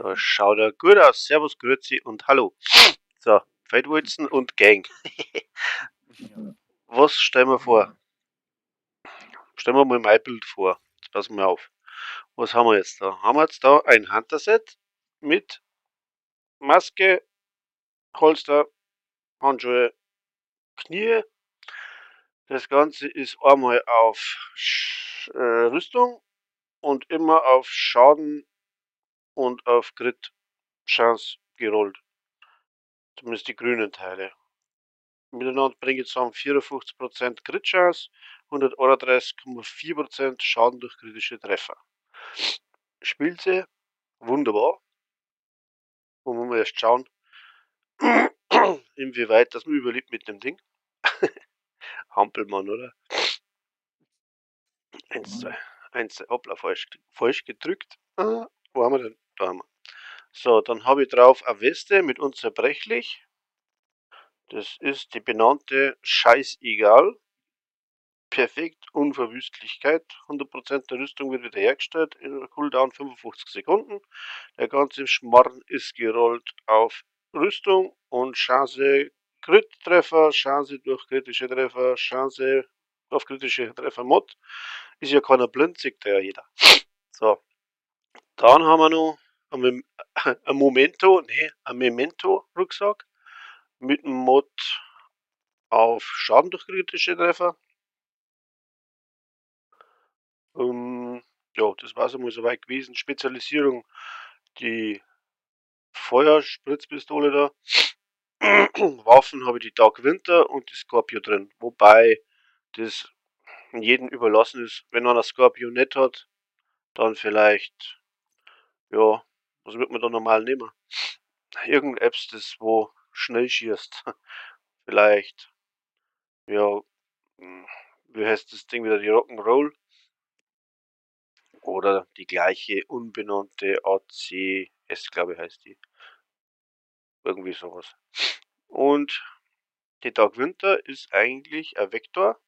Da schaut er gut aus. Servus, Grüezi und Hallo. So, Feldwulzen und Gang. Ja. Was stellen wir vor? Stellen wir mal mein Bild vor. Jetzt passen wir auf. Was haben wir jetzt da? Haben wir jetzt da ein Hunter-Set mit Maske, Holster, Handschuhe, Knie. Das Ganze ist einmal auf Rüstung und immer auf Schaden und auf Crit Chance gerollt. Zumindest die grünen Teile. Miteinander bringe ich zusammen 54% Crit Chance, 131,4% Schaden durch kritische Treffer. Spielt sie wunderbar. Und muss man erst schauen, inwieweit das man überlebt mit dem Ding. Hampelmann, oder? 1, 2, 1, 2, hoppla, falsch gedrückt. Ah, wo haben wir denn? Da haben wir. So, dann habe ich drauf eine Weste mit unzerbrechlich. Das ist die benannte Scheißegal. Perfekt, Unverwüstlichkeit. 100% der Rüstung wird wiederhergestellt. In Cooldown 55 Sekunden. Der ganze Schmarrn ist gerollt auf Rüstung und Chance Crit-Treffer, Chance durch kritische Treffer, Chance auf kritische Treffer Mod. Ist ja keiner blind, sieht ja jeder. So, dann haben wir noch ein Momento, nee, ein Memento-Rucksack mit dem Mod auf Schaden durch kritische Treffer. Ja, das war's einmal soweit gewesen. Spezialisierung, die Feuerspritzpistole da. Waffen habe ich die Dark Winter und die Scorpio drin. Wobei das jedem überlassen ist. Wenn man eine Scorpio nicht hat, dann vielleicht, ja, was wird man da normal nehmen? Irgendein Apps, das wo schnell schießt. Vielleicht, ja, wie heißt das Ding wieder, die Rock'n'Roll? Oder die gleiche unbenannte ACS, glaube ich, heißt die. Irgendwie sowas. Und die Dark Winter ist eigentlich ein Vector.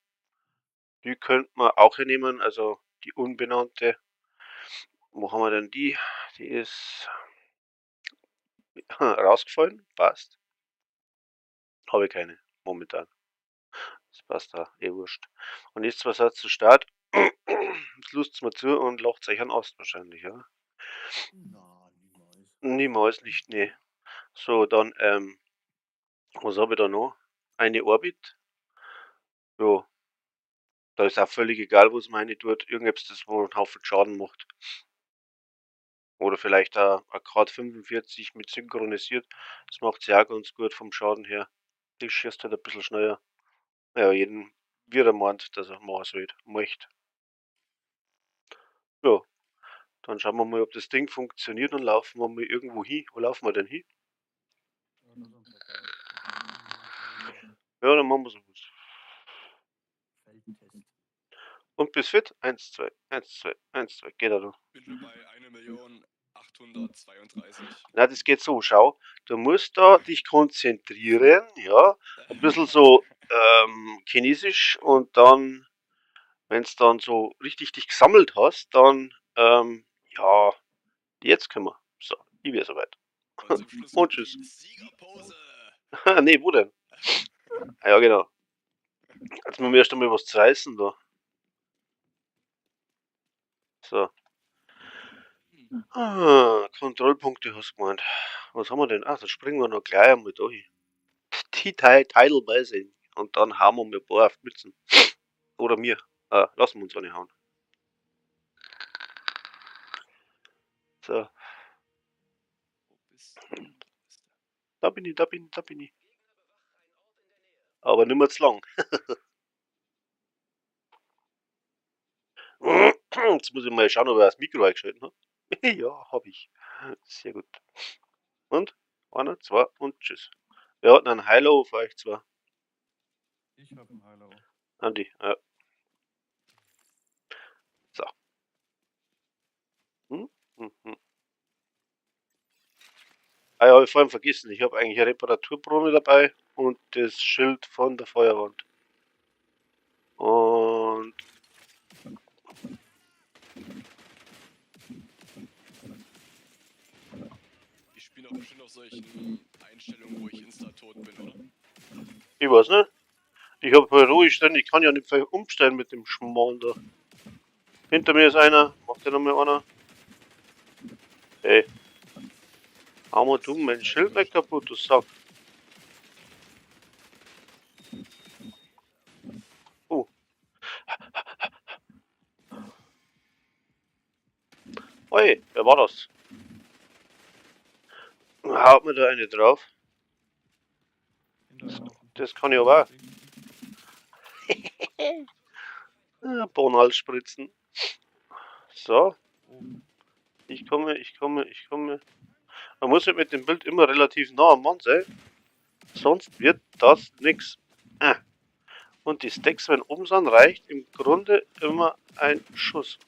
Die könnte man auch hernehmen, also die unbenannte. Wo haben wir denn die? Die ist rausgefallen. Passt. Habe ich keine momentan. Das passt da, eh wurscht. Und jetzt was hat zum Start? Jetzt lust's mir zu und lacht euch an Ast wahrscheinlich, ja? Na, niemals. Niemals nicht, nee. So, dann, was hab ich da noch? Eine Orbit. Jo. Da ist auch völlig egal, was man rein tut. Irgendetwas, das wo einen Haufen Schaden macht. Oder vielleicht auch ein Grad 45 mit synchronisiert. Das macht sie auch ganz gut vom Schaden her. Die schießt halt ein bisschen schneller. Ja, jeden, wie er meint, dass er machen soll, möchte. Ja, dann schauen wir mal, ob das Ding funktioniert und laufen wir mal irgendwo hin. Wo laufen wir denn hin? Ja, dann machen wir sowas. Und bis fit? 1, 2, 1, 2, 1, 2. Geht auch noch. Bin schon bei 1.832.000. Na, das geht so, schau. Du musst da dich konzentrieren, ja. Ein bisschen so chinesisch und dann, wenn's dann so richtig dich gesammelt hast, dann ja, jetzt können wir. So, ich wär soweit. Und zum Schluss Und tschüss. Siegerpose! Nee, wo denn? Ah, ja, genau. Jetzt müssen wir erst einmal was zerreißen da. So. Ah, Kontrollpunkte hast du gemeint. Was haben wir denn? Ah, dann springen wir noch gleich einmal da hin. Die Teilweise. Und dann hauen wir mal ein paar auf die Mützen. Oder mir. Ah, lassen wir uns eine hauen. So. Wo bist du? Da bin ich, da bin ich, da bin ich. Aber nicht mehr zu lang. Jetzt muss ich mal schauen, ob ich das Mikro eingeschaltet hab. Ja, hab ich. Sehr gut. Und? 1, 2 und tschüss. Wer hat denn einen Hilo auf euch zwei? Ich hab einen Hilo. Andi, ja. So. Ah ja, hab ich vorhin vergessen. Ich hab eigentlich eine Reparaturbrunne dabei und das Schild von der Feuerwand. Und bin doch bestimmt auf solchen Einstellungen, wo ich insta-tot bin, oder? Ich weiß nicht. Ich hab heroisch drin, ich kann ja nicht viel umstellen mit dem Schmarrn da. Hinter mir ist einer, macht der noch mal einer? Hey. Hau mal du mein Schild nicht kaputt, du Sack. Oh. Oi, wer war das? Haut mir da eine drauf. Das kann ich aber auch. Bonal spritzen. So. Ich komme, ich komme, ich komme. Man muss halt mit dem Bild immer relativ nah am Mann sein. Sonst wird das nix. Und die Stacks, wenn oben sind, reicht im Grunde immer ein Schuss.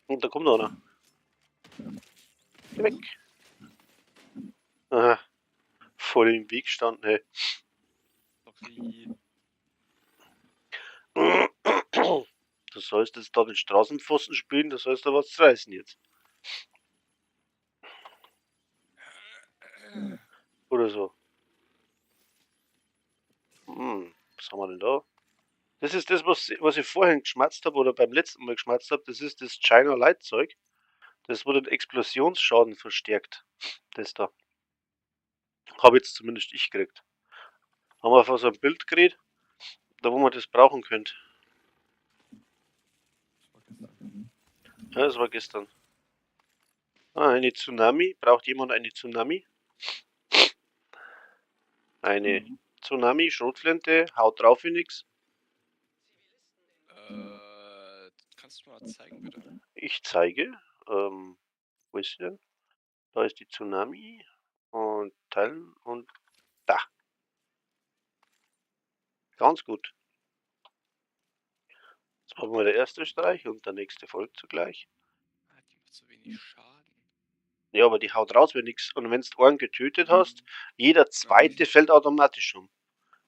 Und da kommt noch einer. Geh weg. Aha. Voll im Weg standen, ey. Sorry. Du sollst jetzt da den Straßenpfosten spielen, da sollst du was reißen jetzt. Oder so. Was haben wir denn da? Das ist das, was ich vorhin geschmatzt hab oder beim letzten Mal geschmatzt hab. Das ist das China Light Zeug. Das wurde den Explosionsschaden verstärkt. Das da. Hab jetzt zumindest ich gekriegt. Haben wir von so einem Bild gekriegt, da wo man das brauchen könnte. Das war gestern. Ja, das war gestern. Ah, eine Tsunami. Braucht jemand eine Tsunami? Eine Tsunami, Schrotflinte, haut drauf wie nix. Kannst du mal zeigen, bitte? Ich zeige. Wo ist sie denn? Da ist die Tsunami. Und teilen und da. Ganz gut. Jetzt machen wir der erste Streich und der nächste folgt zugleich. Ah, die macht so wenig Schaden. Ja, aber die haut raus, wenn nix. Und wenn du einen getötet hast, jeder zweite fällt automatisch um.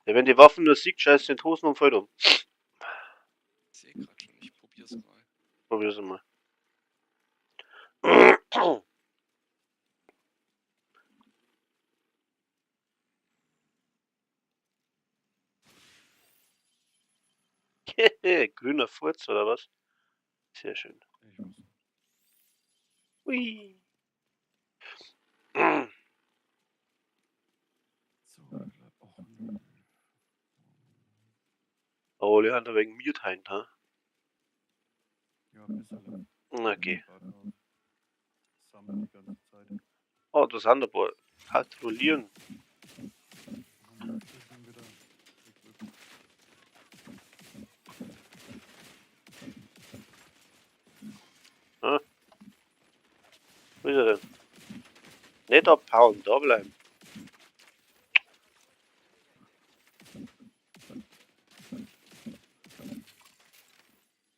Ja, wenn die Waffen nur siegt, scheißt in die Hosen und fällt um. Ich seh grad schon, ich probier's mal. Probier's mal. Grüner Furz oder was? Sehr schön. Ich muss. Ui. So, och, nö. Oh, Leander wegen mir teilt, ha? Ja, ein bisschen. Okay. Sammeln die ganze Zeit. Oh, da sind ein paar. Patrouillieren. Ah. Wo ist er denn? Nicht abhauen, da bleiben.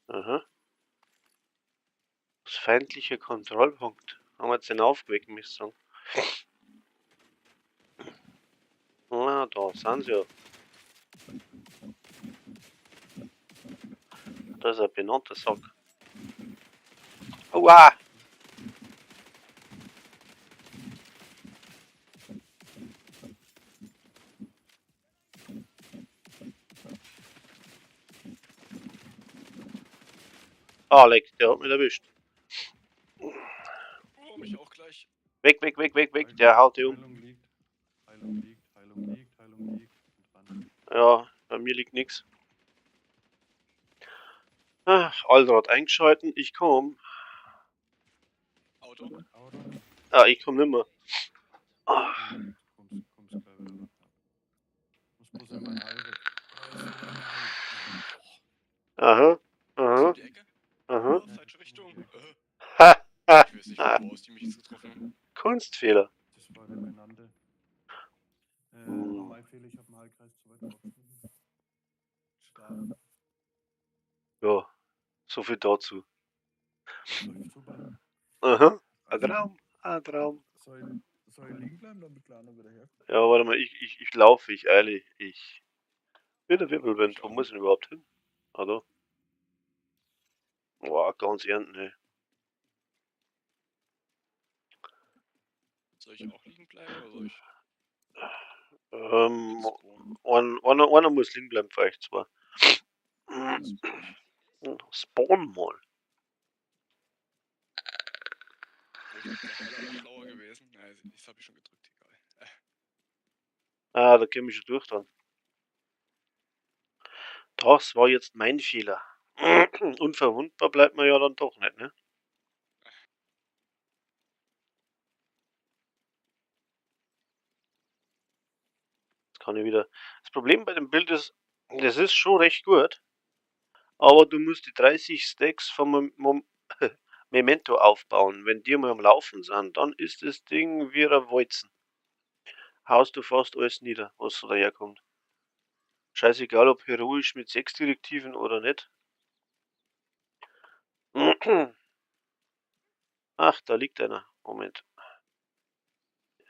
Aha. Das feindliche Kontrollpunkt. Haben wir jetzt den aufgeweckt, muss ich sagen. Ah, da sind sie ja. Da ist ein benannter Sack. Aua! Ah, leck, der hat mich erwischt. Oh, mich auch gleich. Weg, weg, weg, weg, weg, der haut dich um. Heilung liegt, Heilung liegt, Heilung liegt, Heilung liegt. Und dran. Ja, bei mir liegt nix. Ach, Allrad eingeschalten, ich komm. Auto? Auto? Ah, ich komm nimmer. Ah. Kommst gleich wieder. Muss bloß in mein Heilrad. Aha, aha, Um die Ecke? aha. Oh, falsche Richtung. Ha, ha, Ich weiß nicht, wo aus die mich jetzt getroffen haben. Kunstfehler. Das war der benannte. Mein Fehler, ich hab einen Heilkreis zu weit draufgeschmissen. Stark. Ja, so viel dazu. Läuft super. Aha, ein Traum, ein Traum. Soll ich liegen bleiben, damit Kleiner wieder herkommt? Ja, warte mal, ich laufe, ich eile, ich bin der Wirbelwind. Wo muss ich denn überhaupt hin? Hallo? Boah, ganz ernten, ey. Soll ich auch liegen bleiben oder soll ich Ähm, spawnen? einer muss liegen bleiben für euch zwei. Spawn. Spawn mal. Wo ist der Heiler noch schlauer gewesen? Nein, das habe ich schon gedrückt, egal. Ah, da käme ich schon durch dann. Das war jetzt mein Fehler. Unverwundbar bleibt man ja dann doch nicht, ne? Jetzt kann ich wieder. Das Problem bei dem Bild ist, das ist schon recht gut, aber du musst die 30 Stacks vom Memento aufbauen. Wenn die mal am Laufen sind, dann ist das Ding wie ein Walzen. Haust du fast alles nieder, was so daherkommt. Scheißegal, ob heroisch mit 6 Direktiven oder nicht. Ach, da liegt einer. Moment.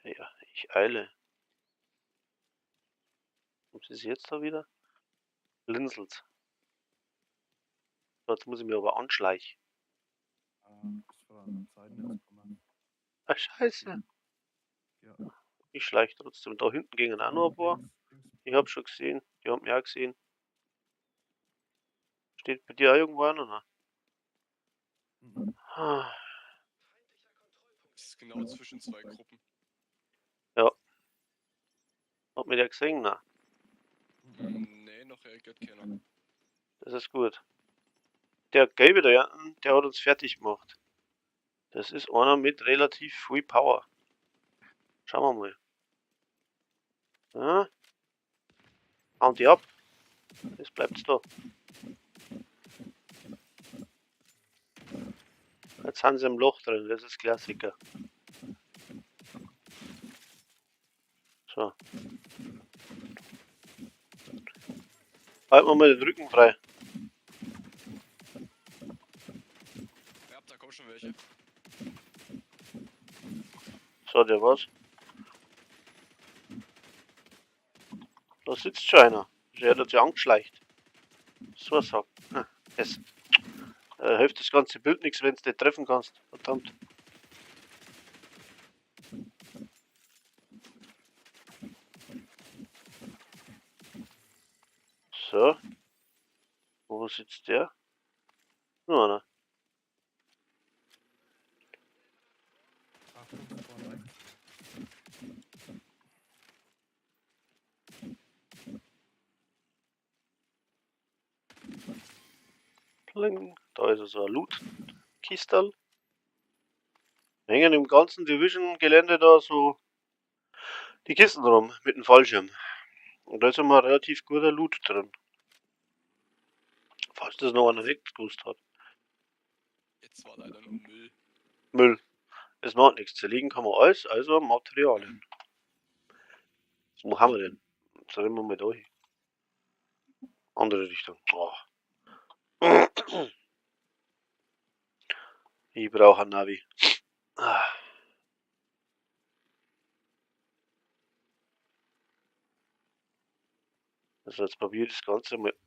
Ja, ich eile. Was ist jetzt da wieder? Blinzelt. Jetzt muss ich mir aber anschleichen. Ist von anderen Seiten jetzt gekommen. Ah, scheiße. Ja. Ich schleiche trotzdem. Da hinten gingen auch noch ein paar. Links, links. Ich hab schon gesehen. Die haben mich auch gesehen. Steht bei dir auch irgendwo einer? Nein. Mhm. Ah. Es ist genau zwischen zwei Gruppen. Ja. Hat mir der gesehen? Nein. Mhm. Nee, noch reagiert keiner. Das ist gut. Der Gelbe da hinten, der hat uns fertig gemacht. Das ist einer mit relativ viel Power. Schauen wir mal. Ja. Hauen die ab. Das bleibt's da. Jetzt sind sie im Loch drin, das ist Klassiker. So. Halten wir mal den Rücken frei. Ja, da kommen schon welche. So, der war's. Da sitzt schon einer. Der hat sich angeschleicht. So ein Sack. Es hilft das ganze Bild nichts, wenn du nicht treffen kannst. Verdammt. So. Wo sitzt der? Nur einer. Achtung, Spawn rechts. Pling. Da ist so ein Loot-Kistel. Hängen im ganzen Division-Gelände da so die Kisten rum mit dem Fallschirm. Und da ist immer relativ guter Loot drin. Falls das noch einer nicht gewusst hat. Jetzt war leider nur Müll. Müll. Es macht nichts. Zerlegen kann man alles, also Materialien. Wo haben wir denn? Jetzt rennen wir mal da hin. Andere Richtung. Oh. Ich brauche ein Navi. Ah. Also jetzt probiere ich das Ganze mal.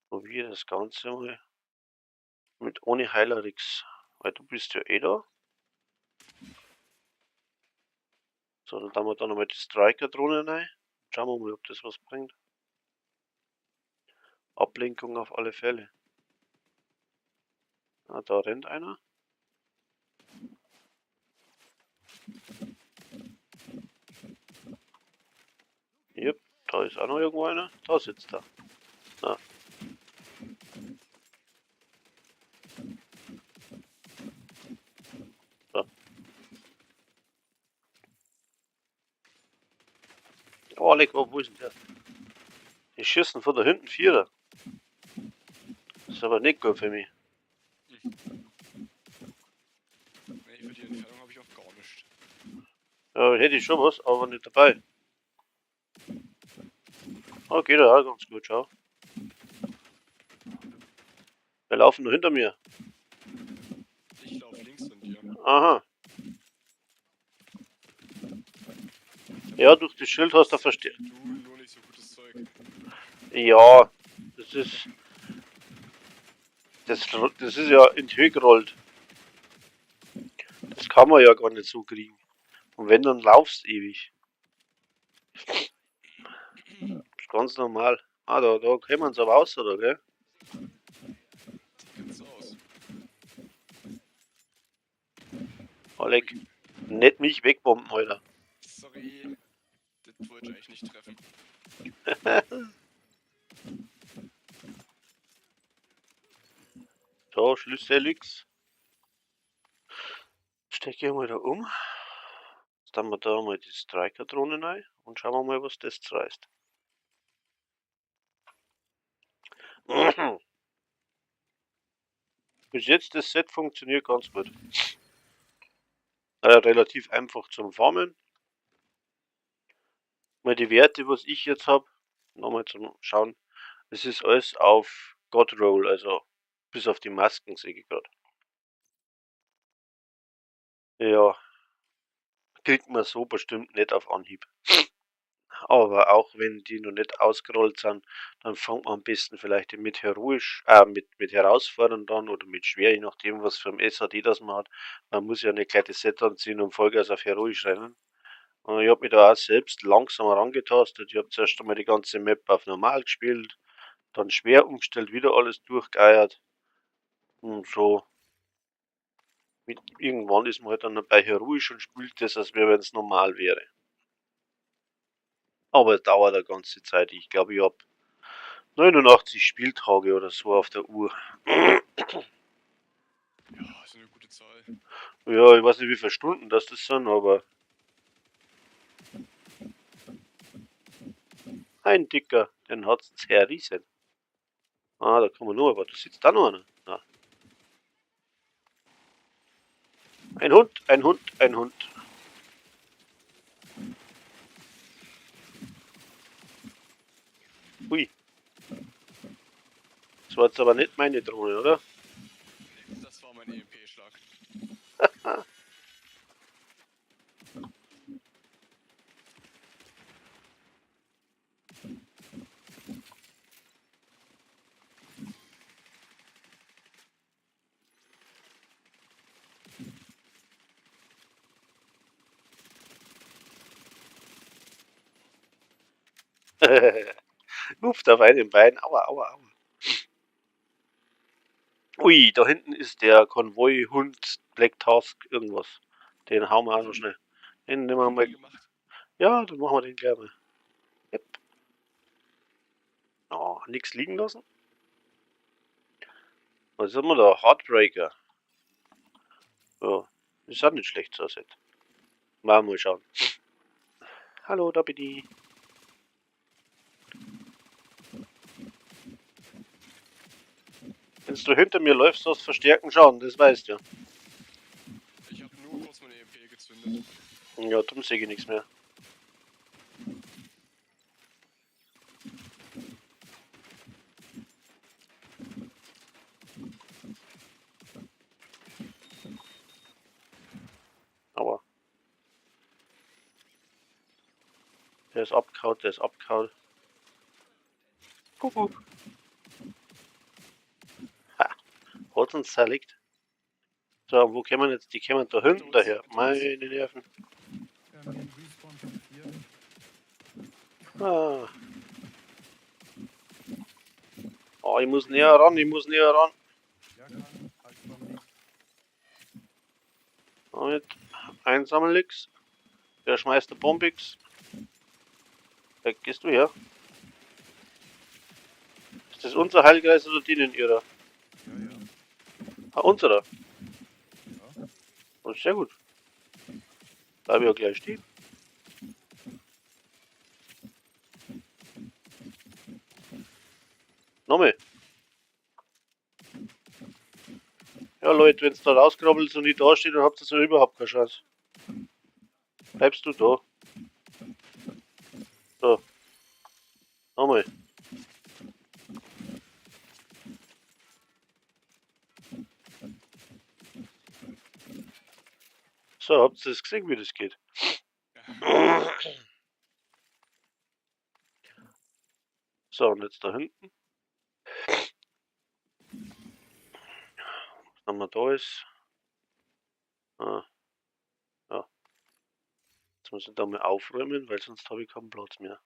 Probiere das Ganze mal. Mit ohne Heilerix. Weil du bist ja eh da. So, dann tun wir da nochmal die Striker-Drohne rein. Schauen wir mal, ob das was bringt. Ablenkung auf alle Fälle. Ah, da rennt einer. Jupp, da ist auch noch irgendwo einer. Da sitzt er. Na. So. Oh, leck, wo ist denn der? Die schießen von da hinten Vierer. Das ist aber nicht gut für mich. Nee, für die Entfernung habe ich auch gar nichts. Ja, hätte ich schon was, aber nicht dabei. Oh, geht ja auch ganz gut, schau. Wir laufen nur hinter mir. Ich lauf links von dir. Aha. Ja, durch das Schild hast du verstehen. Du, nur nicht so gutes Zeug. Ja, das ist. Das ist ja in die Höhe gerollt. Das Kann man ja gar nicht so kriegen. Und wenn, dann laufst ewig. Ist ganz normal. Ah, da kommen sie aber raus, oder, gell? Sieht ganz so aus. Alec, nicht mich wegbomben, Alter. Sorry. Das wollte ich eigentlich nicht treffen. So, Schlüsselix. Stecke ich mal da um. Jetzt haben wir da mal die Striker-Drohne rein und schauen wir mal, was das reißt. Bis jetzt, das Set funktioniert ganz gut. Relativ einfach zum Farmen. Mal die Werte, was ich jetzt hab, nochmal zum Schauen. Es ist alles auf God Roll, also bis auf die Masken sehe ich grad. Ja, kriegt man so bestimmt nicht auf Anhieb. Aber auch wenn die noch nicht ausgerollt sind, dann fängt man am besten vielleicht mit heroisch, mit herausfordernd an oder mit schwer, je nachdem, was für ein SAD das man hat. Man muss ja nicht gleich das Set anziehen und Vollgas auf heroisch rennen. Und ich hab mich da auch selbst langsam herangetastet. Ich hab zuerst einmal die ganze Map auf normal gespielt, dann schwer umgestellt, wieder alles durchgeeiert. Und so. Irgendwann ist man halt dann bei heroisch und spielt das, als wenn's normal wäre. Aber es dauert eine ganze Zeit. Ich glaube, ich hab 89 Spieltage oder so auf der Uhr. Ja, ist eine gute Zahl. Ja, ich weiß nicht, wie viele Stunden das sind, aber... Ein Dicker, den hat's zerrissen. Ah, da kann man nur, aber da sitzt da noch einer. Na. Ein Hund, ein Hund, ein Hund. Ui. Das war jetzt aber nicht meine Drohne, oder? Nee, das war mein E M P-Schlag. Luft auf einem Bein. Aua, aua, aua. Ui, da hinten ist der Konvoi-Hund Black Task irgendwas. Den hauen wir auch noch schnell. Den nehmen wir mal. Ja, dann machen wir den gleich mal. Yep. Oh, nix liegen lassen. Was haben wir da? Heartbreaker. Ja, ist auch nicht schlecht so ein Set. Mal schauen. Hallo, da bin ich. Wenn du hinter mir läufst, hast du verstärkten Schaden, das weißt du ja. Ich hab nur kurz meine EMP gezündet. Ja, darum sehe ich nichts mehr. Aber. Der ist abgehauen, der ist abgehauen. Kuckuck. Ha, hat uns zerlegt. So, wo kämen jetzt? Die kämen da hinten daher. Meine Nerven. Ah. Oh, ich muss näher ran, ich muss näher ran. Damit einsammeln-X. Der schmeißt der Bombix. Da gehst du her. Ist das unser Heilkreis oder denen ihrer? Ja, ja. Ah, unserer. Ja. Oh, sehr gut. Bleib ja gleich stehen. Nochmal. Ja, Leute, wenn's da rauskrabbelt und nicht da steht, dann habt ihr so überhaupt keine Chance. Bleibst du da. So. Nochmal. So, habt ihr das gesehen, wie das geht? Ja. So, und jetzt da hinten. Was haben wir da ist. Ah. Jetzt muss ich da mal aufräumen, weil sonst habe ich keinen Platz mehr.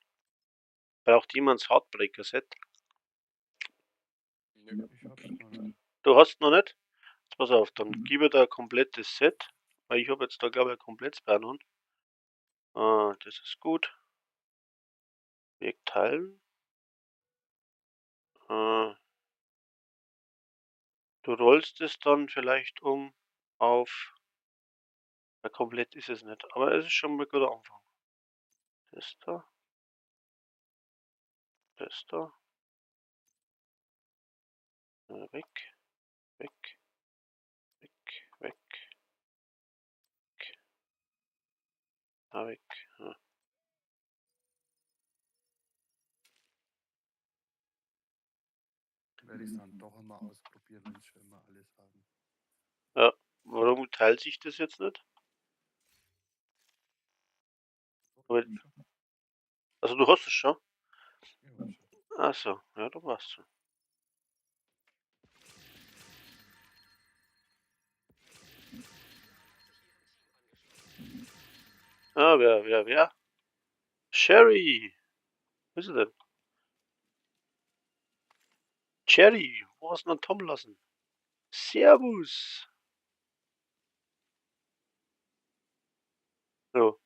Braucht jemand das Heartbreaker-Set? Nö. Ich hab's noch nicht. Du hast noch nicht? Jetzt pass auf, dann gib ich da ein komplettes Set. Weil ich habe jetzt da, glaube ich, ein komplettes Banon. Ah, das ist gut. Objekt teilen. Ah. Du rollst es dann vielleicht um auf. Na, komplett ist es nicht, aber es ist schon mal ein guter Anfang. Das da. Das da. Weg. Weg. Weg. Weg. Weg. Ah, weg. Ja. Werde ich dann doch immer ausprobieren, wenn sie schon immer alles haben. Ja, warum teilt sich das jetzt nicht? Doch, Aber ich hab schon. Also du hast es schon? Ich hab schon. Ach so, ja, du warst schon. Ah, wer? Sherry! Wo ist er denn? Cherry, wo hast du denn Tom lassen? Servus! So,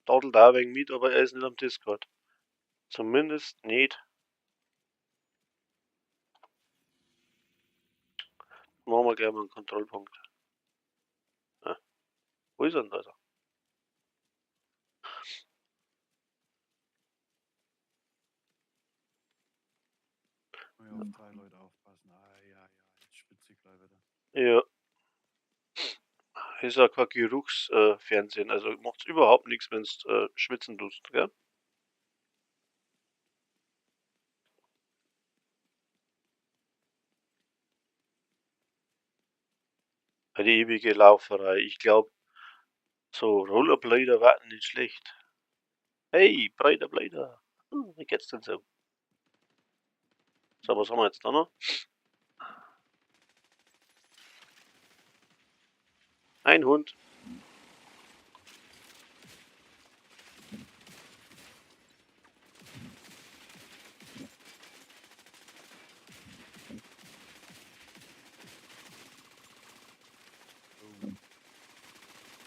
daddelt auch wegen mit, aber er ist nicht am Discord. Zumindest nicht. Machen wir gleich mal einen Kontrollpunkt. Ah. Wo ist er denn da? Ja, auf 3 Leute aufpassen. Ah, ja, ja, jetzt spitze ich gleich wieder. Ja. Ist ja kein Geruchsfernsehen, also macht's überhaupt nichts, wenn's schwitzen tust, gell? Die ewige Lauferei. Ich glaub, so Rollerblader warten nicht schlecht. Hey, breiter Blader. Wie geht's denn so? So, was haben wir jetzt da noch? Ein Hund.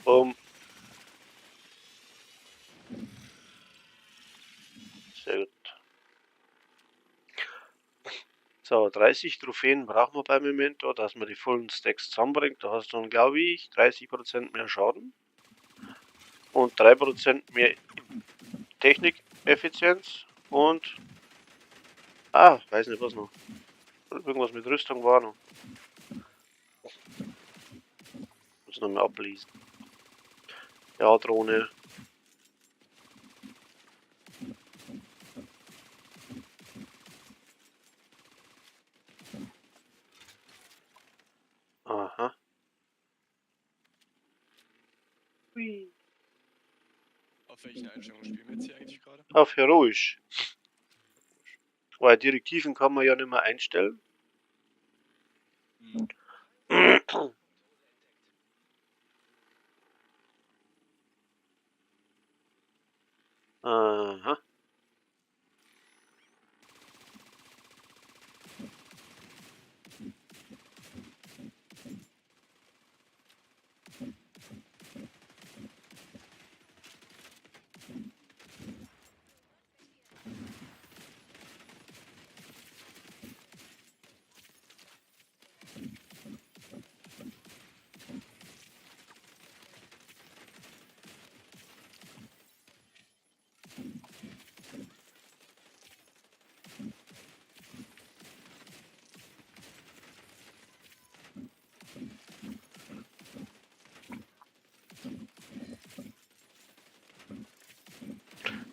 Boom. Sehr gut. So, 30 Trophäen brauchen wir beim Memento, dass man die vollen Stacks zusammenbringt. Da hast du dann, glaub ich, 30% mehr Schaden und 3% mehr Technikeffizienz und, weiß nicht was noch. Irgendwas mit Rüstung war noch. Muss noch mal ablesen. Ja, Drohne. Aha. Hui. Auf welchen Einstellungen spielen wir jetzt hier eigentlich gerade? Auf heroisch. Weil Direktiven kann man ja nicht mehr einstellen. Aha.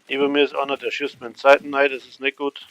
Neben mir ist einer, der schießt mit den Seiten rein, das ist nicht gut.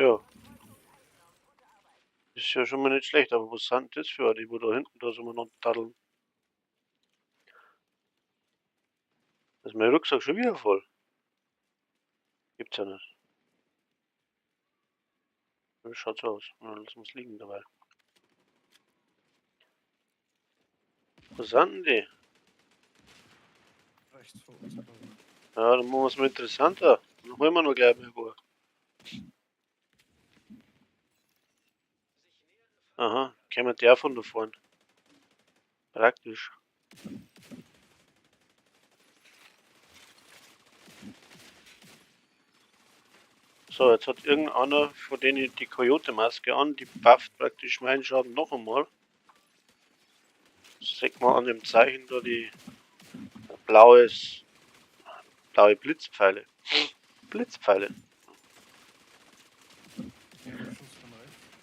Ja. Ist ja schon mal nicht schlecht, aber was sind das für die, wo da hinten da so umeinander daddeln? Ist mein Rucksack schon wieder voll? Gibt's ja nicht. Das schaut so aus. Na, lass uns liegen dabei. Wo sind denn die? Rechts vor uns, glaub ich. Ja, dann machen wir's mal interessanter. Dann holen wir noch gleich mehr vor. Aha, kämen der von da vorne. Praktisch. So, jetzt hat irgendeiner von denen die Coyote-Maske an, die bufft praktisch meinen Schaden noch einmal. Sieht man an dem Zeichen da die blaue Blitzpfeile. Blitzpfeile.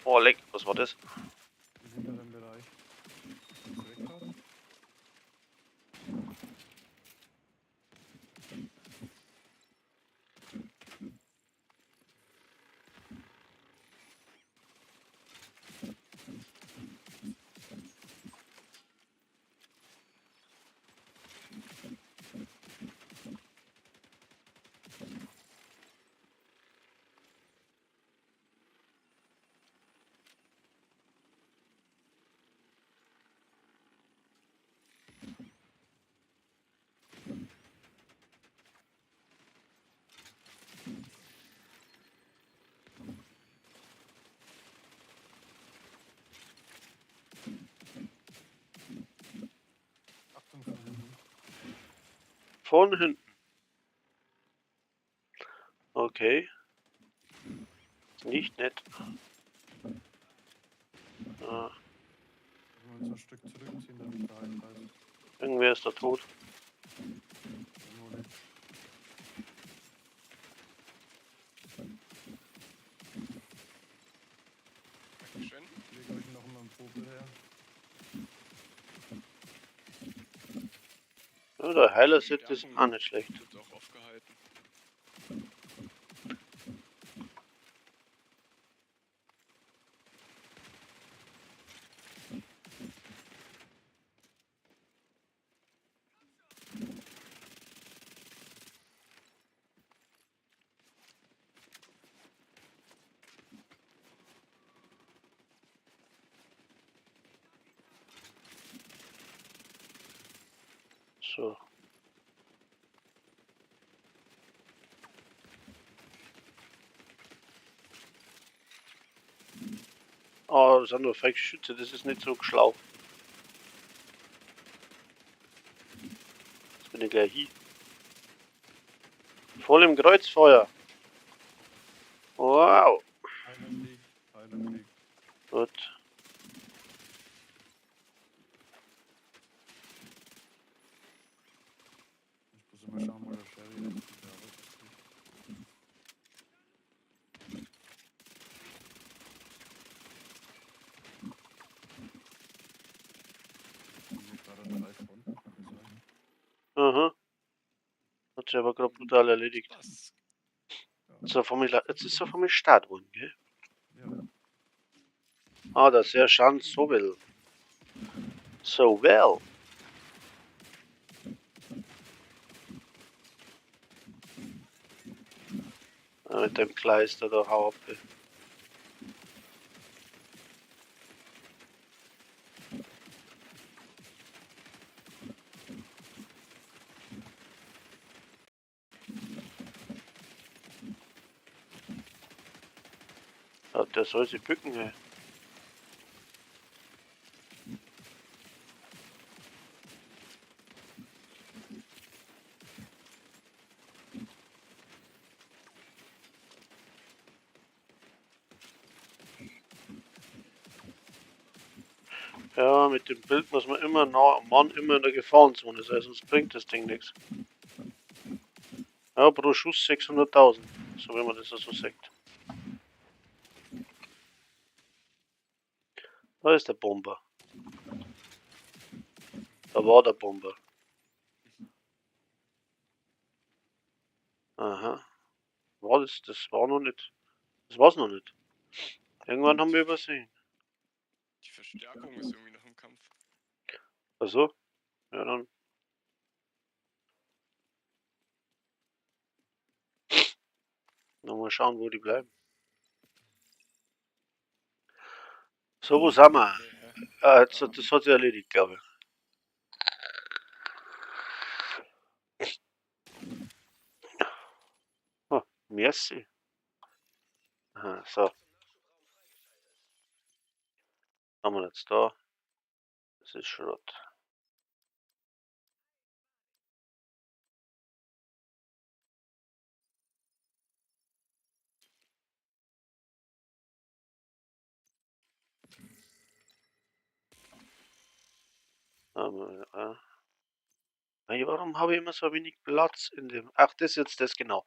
Oh, leck, was war das? Im hinteren Bereich. Ist weg gerade? Achtung von hinten. Von hinten. Okay. Nicht nett. Ah. Wenn wir uns ein Stück zurückziehen, damit der Heilkreis. Irgendwer ist da tot. Dankeschön. Ich lege euch noch mal einen Popel her. Ja, der Heiler-Set ist auch nicht schlecht. Wird auch aufgehalten. So. Ah, das sind nur Fake-Schütze, das ist nicht so schlau. Jetzt bin ich gleich hier. Voll im Kreuzfeuer. Wow. Einer liegt, einer liegt. Gut. Ich muss immer schauen, wo der Sherry ist. Der arbeitet nicht. Haben wir gerade drei Fronten, kann das sein? Aha. Hat sich aber gerade brutal erledigt. Was? Ja. Jetzt ist er von mir Start geworden, gell? Ja. Ah, der Sergeant Sobel. So well. Ah, mit dem Kleister da, hau ab, ey. Ja, der soll sich bücken, ey. Ja, mit dem Bild muss man immer nah am Mann, immer in der Gefahrenzone sein, sonst bringt das Ding nichts. Ja, pro Schuss 600.000, so wie man das so sagt. Da ist der Bomber. Da war der Bomber. Aha. War das, das war noch nicht. Das war's noch nicht. Irgendwann haben wir übersehen. Die Verstärkung ist irgendwie noch im Kampf. Also, ja dann. Noch mal schauen, wo die bleiben. So, wo sind wir? Okay, hä? Das hat sich erledigt, glaube ich. Oh, merci. Aha, so. Haben wir jetzt da. Das ist Schrott. Warum habe ich immer so wenig Platz in dem... Ach, das ist jetzt das, genau.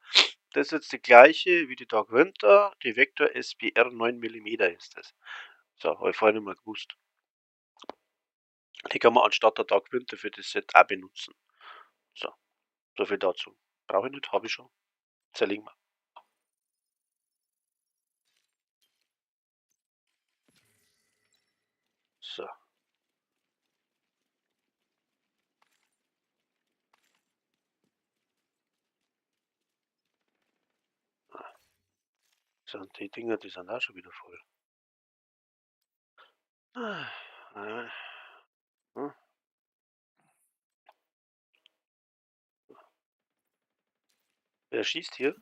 Das ist jetzt die gleiche wie die Dark Winter, die Vector SBR 9 Millimeter ist das. So, habe ich vorher nicht mehr gewusst. Die kann man anstatt der Dark Winter für das Set auch benutzen. So, so viel dazu. Brauche ich nicht, habe ich schon. Zerlegen wir. So. So, und die Dinger, die sind auch schon wieder voll. Wer schießt hier?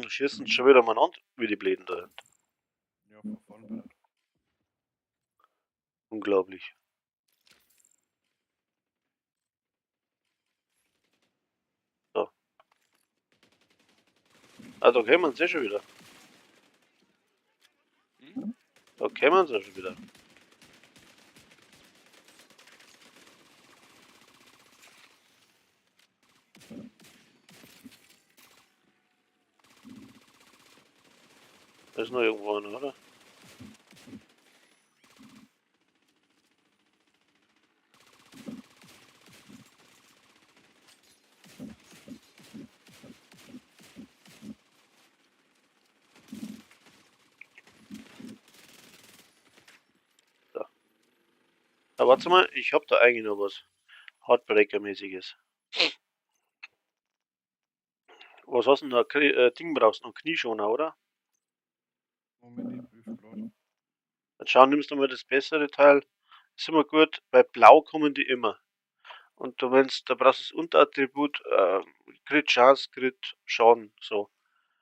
Schießen schon wieder mal an, wie die Bläden da sind. Ja, von vorne bitte. Unglaublich. So. Ah, da kommen sie schon wieder. Hm? Da kommen sie schon wieder. Da ist noch irgendwo einer, oder? So. Na, warte mal, ich hab da eigentlich noch was Heartbreaker-mäßiges. Was hast du denn da? Ding brauchst du noch? Knieschoner, oder? Moment, ich prüfe grad. Dann schau, nimmst du mal das bessere Teil. Ist immer gut, bei Blau kommen die immer. Und du, wenn's, da brauchst du das Unterattribut, Crit Chance, Crit Schaden, so.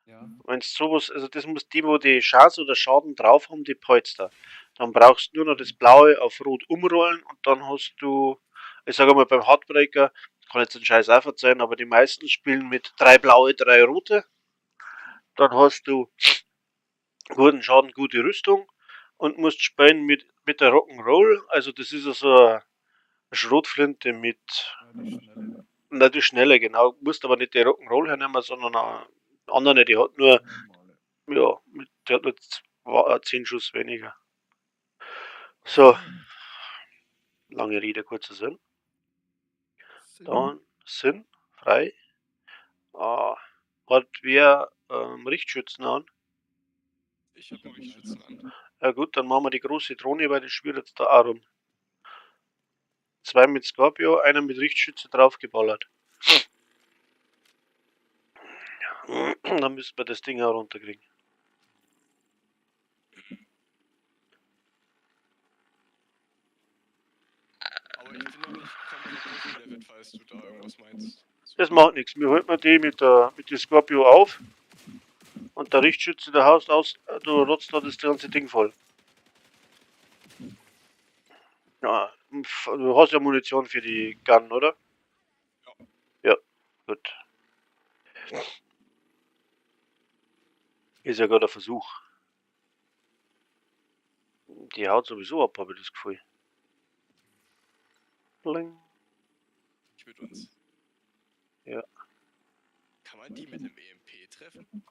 Ja. Wenn's sowas, also das muss die, wo die Chance oder Schaden drauf haben, die Polster. Dann brauchst du nur noch das Blaue auf Rot umrollen und dann hast du, ich sag mal beim Heartbreaker, kann jetzt den Scheiß auch verzeihen, aber die meisten spielen mit 3 blaue, 3 rote. Dann hast du guten Schaden, gute Rüstung und musst spielen mit der Rock'n'Roll. Also das ist ja so eine Schrotflinte mit... Ja, die schnelle. Na, die schnelle, genau. Du musst aber nicht die Rock'n'Roll hernehmen, sondern eine andere, die hat nur, Normale. ja, mit, die hat nur 10 Schuss weniger. So. Lange Rede, kurzer Sinn. Sinn. Dann Sinn, frei. Ah, hat wer Richtschützen an? Ich hab einen Richtschützen an. Ja gut, dann machen wir die große Drohne, weil die schwirrt jetzt da auch rum. 2 mit Scorpio, einer mit Richtschütze draufgeballert. Dann müssen wir das Ding auch runterkriegen. Aber ich bin noch nicht komplett durchgelevelt, falls du da irgendwas meinst. So. Das macht nichts. Wir halten die mit der Scorpio auf. Und der Richtschütze, der haust aus, du rotzt da das ganze Ding voll. Ja, du hast ja Munition für die Gun, oder? Ja. Ja, gut. Ist ja gerade ein Versuch. Die haut sowieso ab, hab ich das Gefühl. Bling. Ich mit uns. Ja. Kann man die mit einem EMP treffen?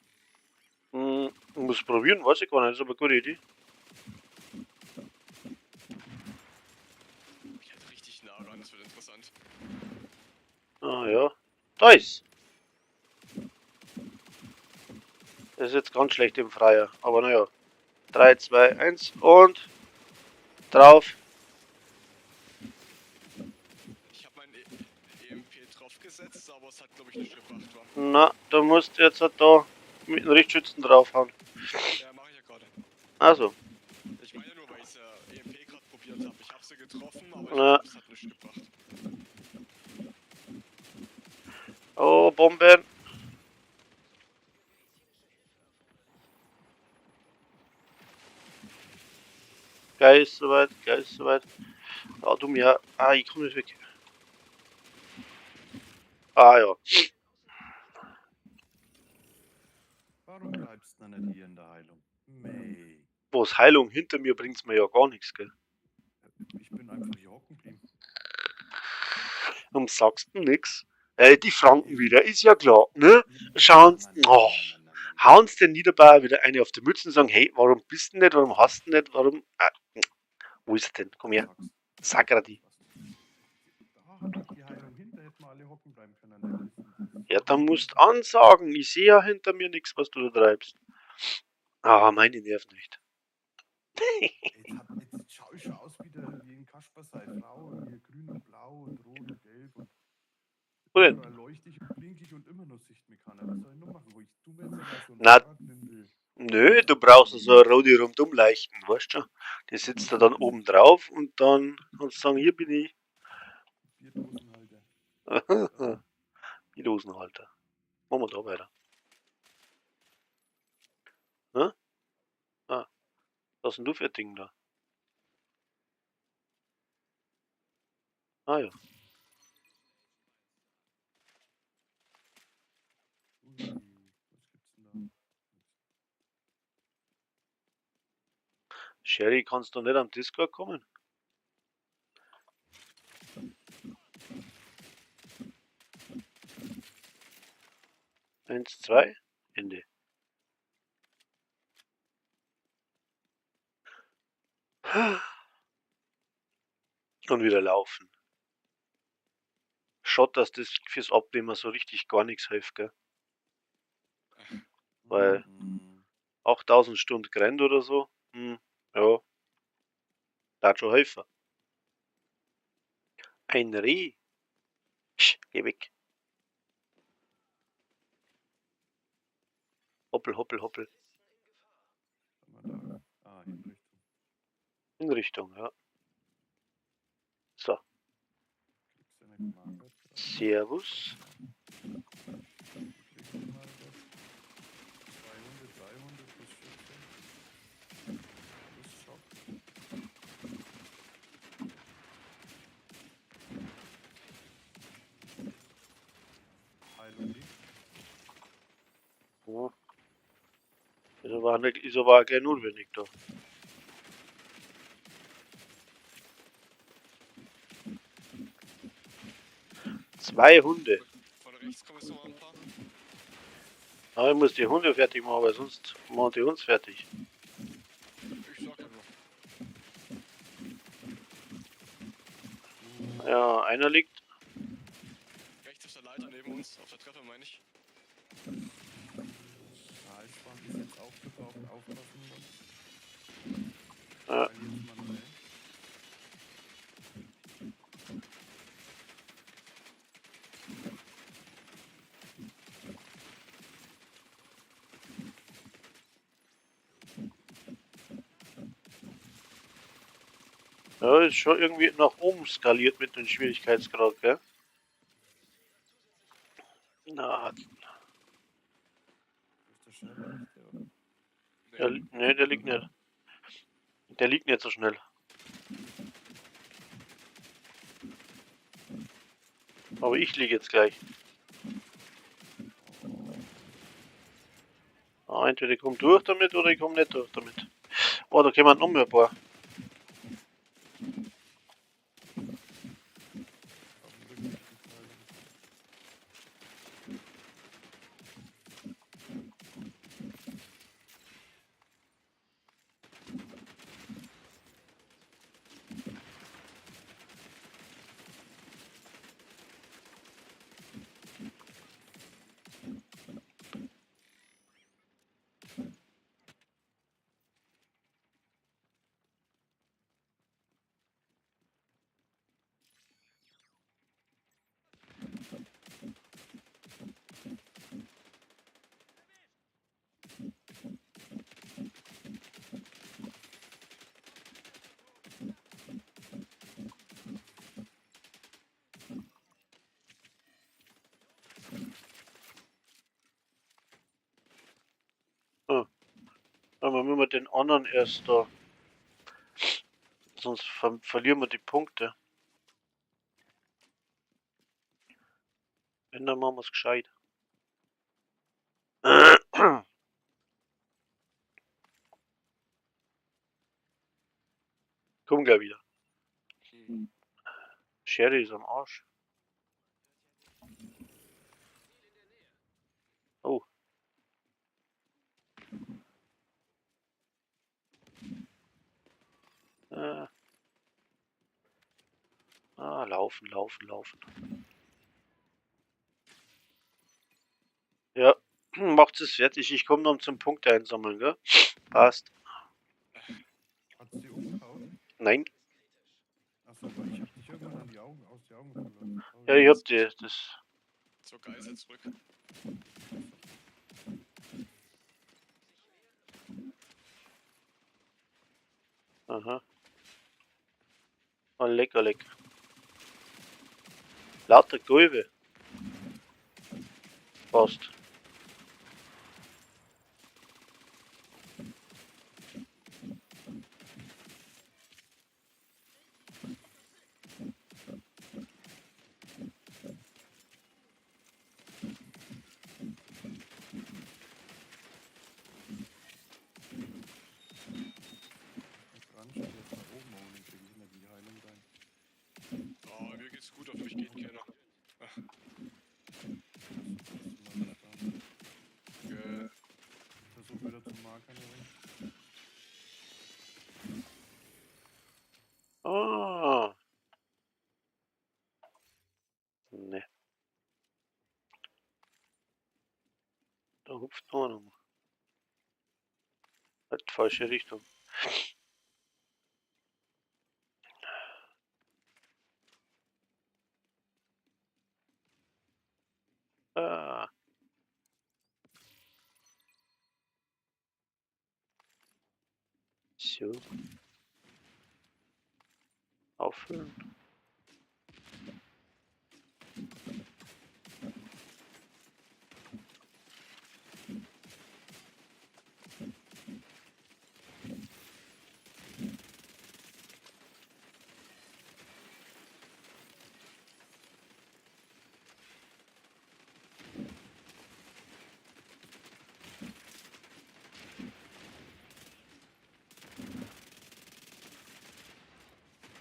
Muss probieren, weiß ich gar nicht, ist aber eine gute Idee. Ich halt richtig nah ran, das wird interessant. Ah ja. Da ist. Das ist jetzt ganz schlecht im Freier, aber naja. 3, 2, 1 und drauf. Ich habe mein EMP draufgesetzt, aber es hat, glaube ich, nicht gebracht, wa? Na, du musst jetzt da mit dem Richtschützen draufhauen. Ja, mache ich ja gerade. Also, Ich meine nur, weil ich EMP gerade probiert habe. Ich habe sie getroffen, aber ich Na. glaub, es hat nicht gebracht. Oh, Bomben. Gleich ist soweit, gleich ist soweit. Ah, du mir. Ah, ich komme nicht weg. Ah, ja. Warum bleibst du denn nicht hier in der Heilung? Mei. Was Heilung hinter mir bringt's mir ja gar nichts, gell? Ich bin einfach hier hocken geblieben. Und sagst du nix? Die Franken wieder, ist ja klar, ne? Schauen's, oh, hauen's den Niederbayer wieder eine auf die Mütze und sagen, hey, warum bist du nicht, warum hast du nicht, warum... Ah, wo ist er denn? Komm her. Sagradi. Da hat die Heilung hinter, hätten wir alle hocken bleiben können an der Kiste. Ja, dann musst du ansagen. Ich sehe ja hinter mir nichts, was du da treibst. Ah, meine Nerven nicht. Jetzt schau ich schon aus wie, wie in Kasper seine Frau und hier grün und blau und rot und gelb und Wo denn? überall leuchte ich und blink ich und immer noch sieht mich keiner. Was soll ich noch machen? Wo ich tu mir jetzt einmal so ein Na, Fahrradwindel. nö, du brauchst so eine rote Rundumleichten, weißt du? Die sitzt da dann oben drauf und dann kannst du sagen, hier bin ich. Bierdosenhalter. Bierdosenhalter. Machen wir da weiter. Hä? Ah, was ist denn du für ein Ding da? Ah ja. Ui, was gibt's denn da? Sherry, kannst du nicht am Discord kommen? 1, 2, Ende. Und wieder laufen. Schade, dass das fürs Abnehmen so richtig gar nichts hilft, gell? Weil 8000 Stunden gerannt oder so, ja, da hat schon helfen. Ein Reh. Psch, geh weg. Hoppel, hoppel, hoppel. Ah, Hinrichtung. Hinrichtung, ja. So. Kriegst du eine Marke? Servus. Kriegst du mal was? 200, 300 plus 14. Plus Schock. Heilung liegt. Ja. Ist aber nicht, ist aber auch gleich notwendig da. 2 Hunde. Von rechts kommen jetzt noch mal ein paar. Aber ich muss die Hunde fertig machen, weil sonst machen die uns fertig. Ich sag ja nur. Ja, einer liegt. Rechts auf der Leiter neben uns, auf der Treppe meine ich. Halsband ist jetzt aufgebraucht, aufpassen muss. Ja. Weil jetzt manuell. Ja, ist schon irgendwie nach oben skaliert mit dem Schwierigkeitsgrad, gell? Na, Ist der schnell rechte, oder? der, nee, der liegt nicht. Der liegt nicht so schnell. Aber ich liege jetzt gleich. Ah, entweder ich komm durch damit oder ich komm nicht durch damit. Oh, da kommen noch mehr ein paar. Auf dem Rücken ist die Teile. Aber müssen wir den anderen erst da. Sonst verlieren wir die Punkte. Wenn, dann machen wir's gescheit. Komm gleich wieder. Schere ist am Arsch. Oh. Ah, laufen, laufen, laufen. Ja, macht's es fertig. Ich komm dann zum Punkt einsammeln, gell? Passt. Hat's die umgehauen? Nein. Achso, aber ich hab dich irgendwann an die Augen, aus die Augen verloren. Oh, Ja, ich hab die, das. Zur Geisel zurück. Aha. Oh, lecker, lecker. Lauter Gulbe. Passt. Oh, mir geht's gut, auf mich geht keiner. Versuch wieder zu markern, oder? Ah. Ne. Da hupft noch einer. Halt, falsche Richtung. Ah. So. Auffüllen.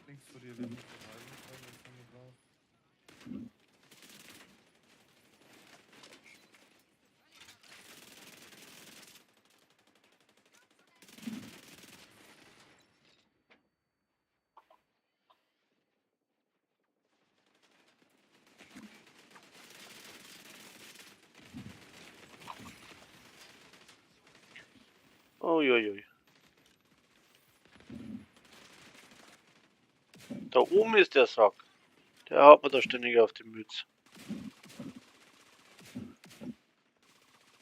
Links vor dir liegt eine Heilung, wenn du brauchst. Uiuiui. Da oben ist der Sack. Der haut mir da ständig auf die Mütze.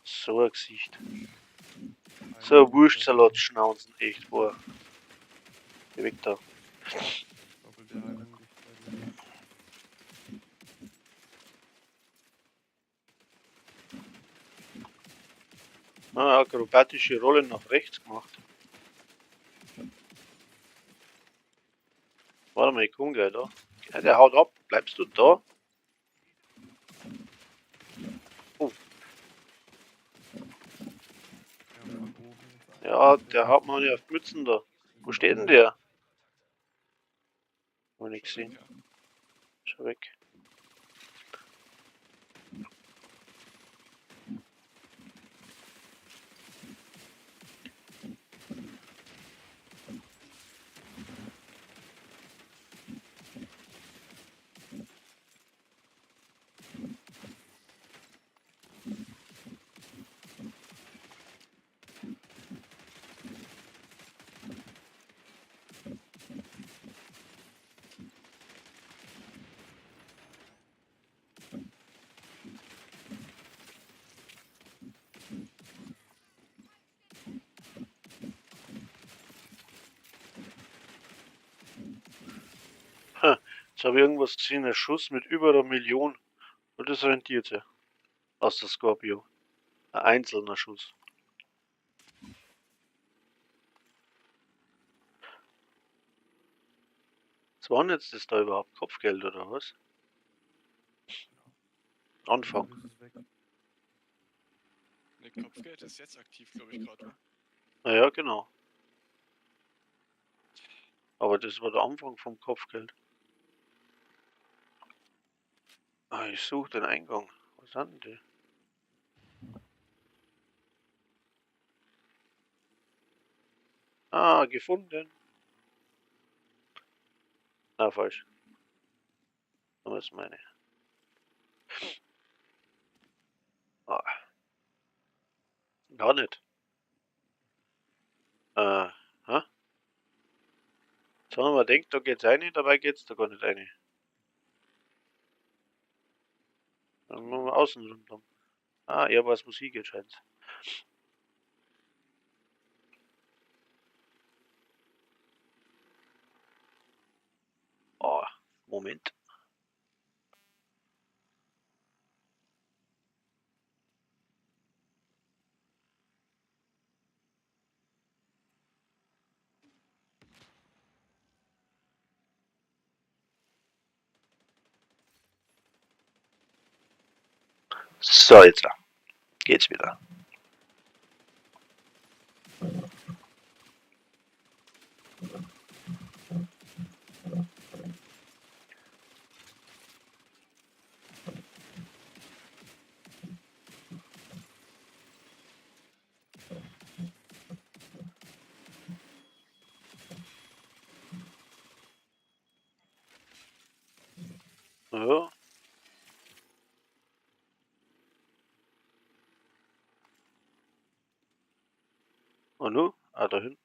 So ein Gesicht. So ein Wurstsalat-Schnauzen, echt wahr. Geh weg da. Doppelte Heilung liegt bei dir. Ah, akrobatische Rolle nach rechts gemacht. Warte mal, ich komm gleich da. Ja, der haut ab. Bleibst du da? Oh. Ja, der haut mir nicht auf die Mützen da. Wo steht denn der? Hab ich nicht gesehen. Schau weg. Jetzt habe ich irgendwas gesehen, ein Schuss mit über 1 Million. Und das rentiert sich. Aus der Scorpio. Ein einzelner Schuss. Was war denn jetzt das da überhaupt? Kopfgeld oder was? Anfang. Ist es weg. Ne, Kopfgeld ist jetzt aktiv, glaube ich, gerade. Naja, genau. Aber das war der Anfang vom Kopfgeld. Ah, ich suche den Eingang. Was sind denn die? Ah, gefunden. Na, falsch. Das ist meine. Ah. Gar nicht. Hä? Jetzt haben wir gedacht, da geht's rein, dabei geht's da gar nicht rein. Dann machen wir außen rundum. Ah, er weiß, wo sie geht, scheint's. Oh, Moment. So, jetzt geht's wieder. Ja. Und nu? Ah, da hinten.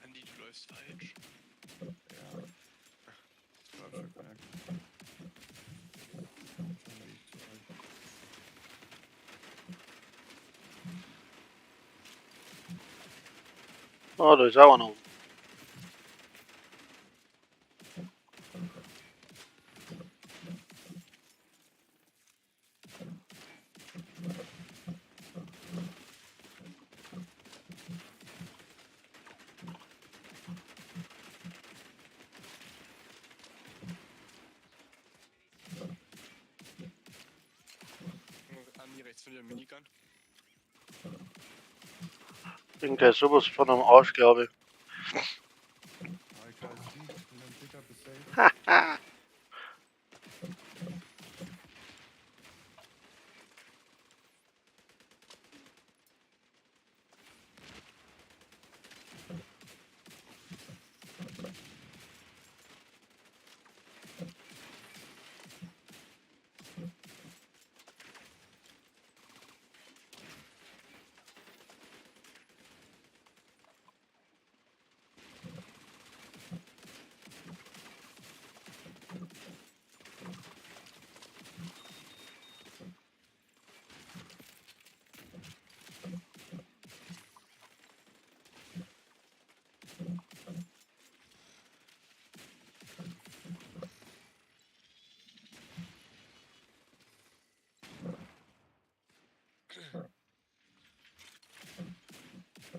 Andi, du läufst falsch. Ja. Ich hab schon gemerkt. Schon Weg zu euch. Ah, da ist auch einer. Andi, rechts von dir Minigun. Der ist sowas von am Arsch, glaube ich. AKSG und ein Pickup ist safe.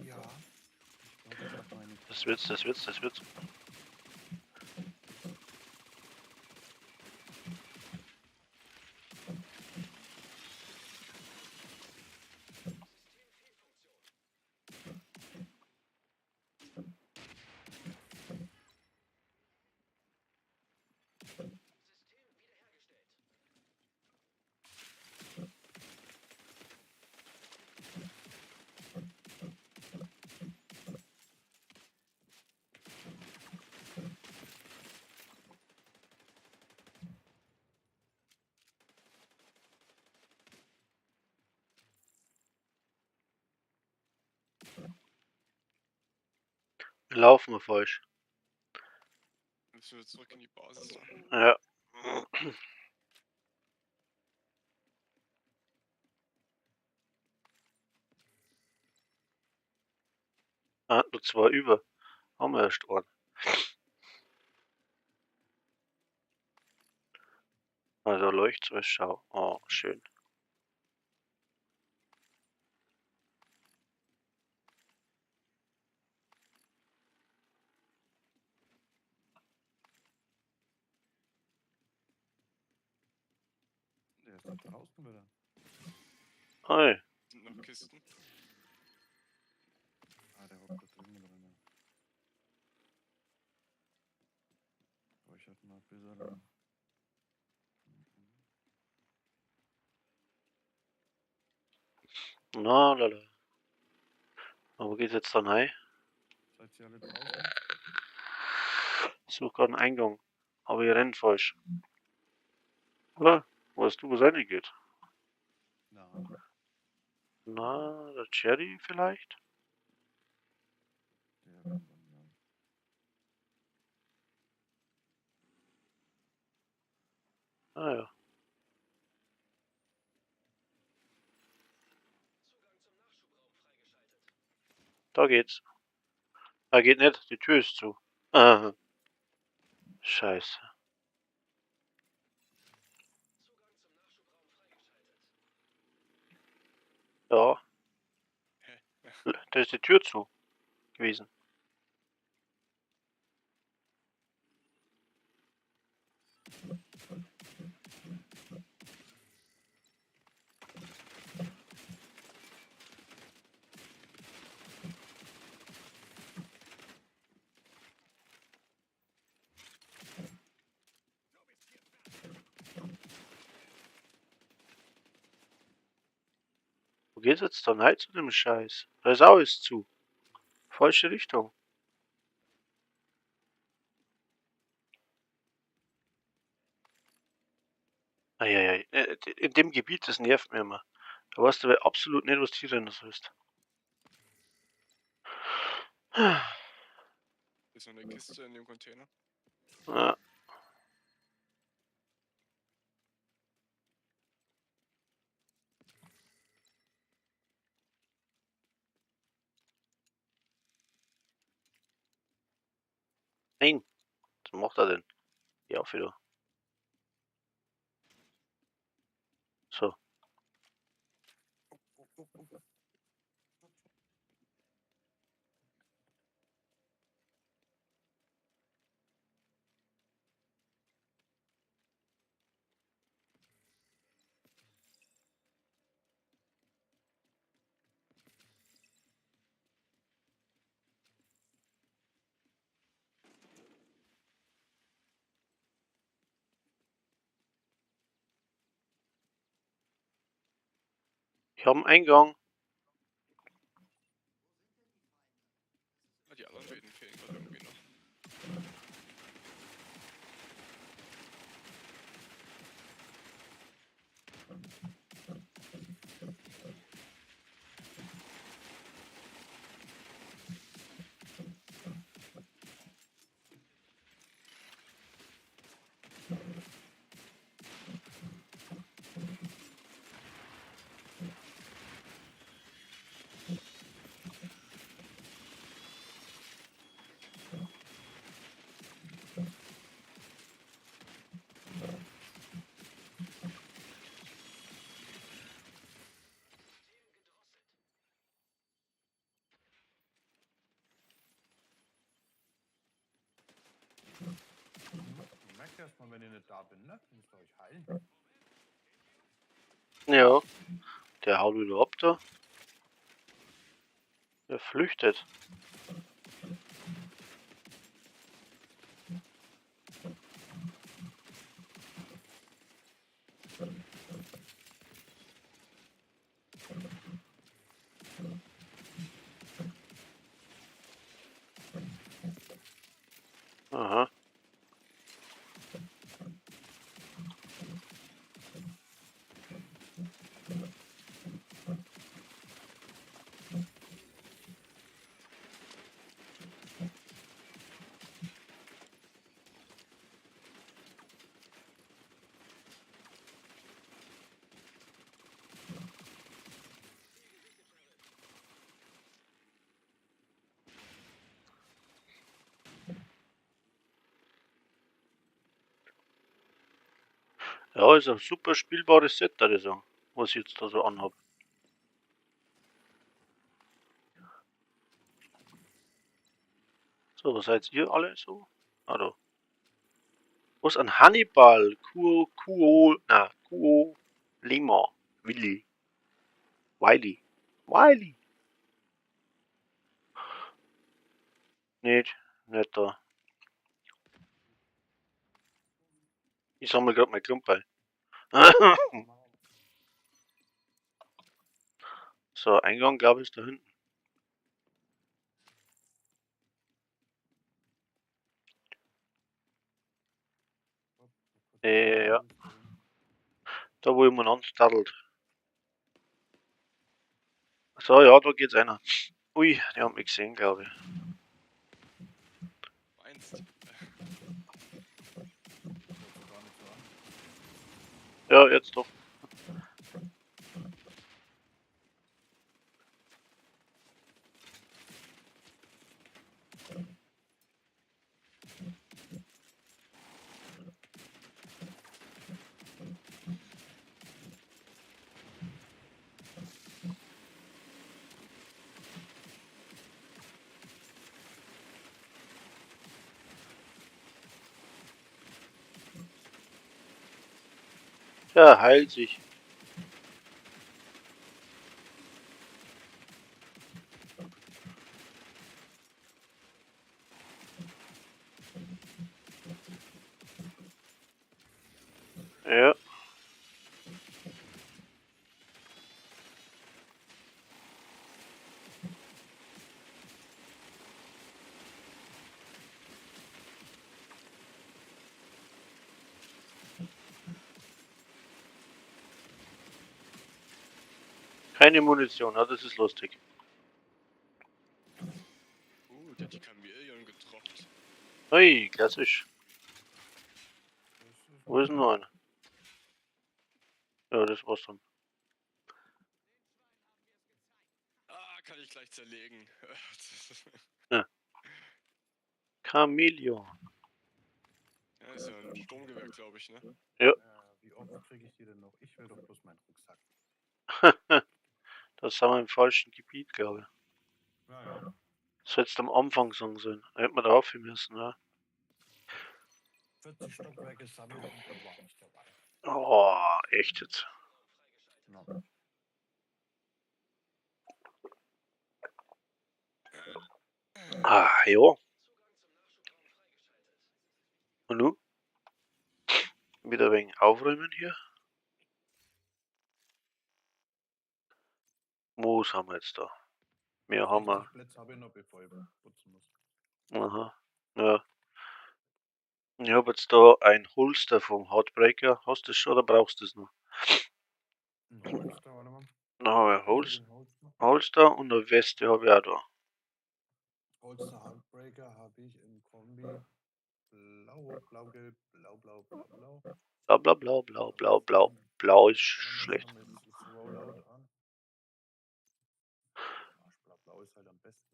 Ja. Ich glaube, ich hab meine Das wird's, das wird's, das wird's. Laufen wir falsch. Müssen wir zurück in die Basis. Ja. Ah, nur zwei über. Haben wir erst einen. Also leuchtet's alles, schau. Oh, schön. Der ist doch draußen wieder. Hi. Sind noch Kisten. Ah, der hockt da drüben drin. Aber ich hatte mal ein bisschen. Na, lala. Aber wo geht's jetzt dann rein? Seid ihr alle draußen? Ich suche gerade einen Eingang. Aber ihr rennt falsch. Oder? Weißt du, wo es reingeht? Na. Na, der Jerry vielleicht? Der rennt dann, ja. Ah ja. Da geht's. Da geht nicht, die Tür ist zu. Aha. Scheiße. Ja. Hä? Da ist die Tür zu gewesen. Wo geht's jetzt da rein zu dem Scheiß? Da ist auch alles zu. Falsche Richtung. Eieiei. In dem Gebiet, das nervt mir immer. Da weißt du aber absolut nicht, was du hier rennen sollst. Ist noch eine Kiste in dem Container. Ja. Nein, was macht er denn? Geh auf wieder. So. Ich hab einen Eingang. Ah, die anderen beiden fehlen gerade irgendwie noch. Merkt erst mal, wenn ich nicht da bin, ne? Müsst ihr euch heilen. Ja. Der haut wieder ab da. Der flüchtet. Aha. Ja, ist ein super spielbares Set, würde ich sagen, was ich jetzt da so anhab. So, was seid ihr alle so? Ah, da. Was ein Hannibal? Kuo, Kuo, na, Kuo, Lima, Willi, Wiley, Wiley. Nicht, nicht da. Ich sammle grad mein Klumperl. So, Eingang, glaub ich, ist da hinten. Ja. Da, wo jemand anstaddelt. So, ja, da geht's einer. Ui, die haben mich gesehen, glaub ich. Meinst? Ja, jetzt doch. Ja, heilt sich. Ja. Keine Munition, ja, das ist lustig. Der hat die Chamäleon getroppt. Ui, klassisch. Wo ist denn noch einer? Ja, das war's dann. Ah, kann ich gleich zerlegen. Ja. Chamäleon. Ja, ist ja ein Sturmgewehr, glaub ich, ne? Ja. Ja, wie oft krieg ich die denn noch? Ich will doch bloß meinen Rucksack. Das sind wir im falschen Gebiet, glaube ich. Ja, ja. Das hättest du am Anfang sagen sollen. Da hätte man drauf hin müssen, ja. 40 Stockwerke sammeln und da war ich dabei. Oh, echt jetzt. No. Ah, ja. Und nun? Wieder ein wenig aufräumen hier. Wo sind wir jetzt da? Mehr haben wir. 60 Plätze habe ich noch, bevor ich putzen muss. Aha, ja. Ich hab jetzt da ein Holster vom Heartbreaker. Hast du das schon oder brauchst du das noch? Ein Holster, warte mal. Dann habe ich ein Den Holster. Holster und eine Weste habe ich auch da. Holster Heartbreaker habe ich im Kombi. Blau, blau, gelb, blau, blau, blau, blau. Blau, blau, blau, blau, blau, blau. Blau ist schlecht. Warte mal, das ist Rollout an. Blau, blau ist halt am besten.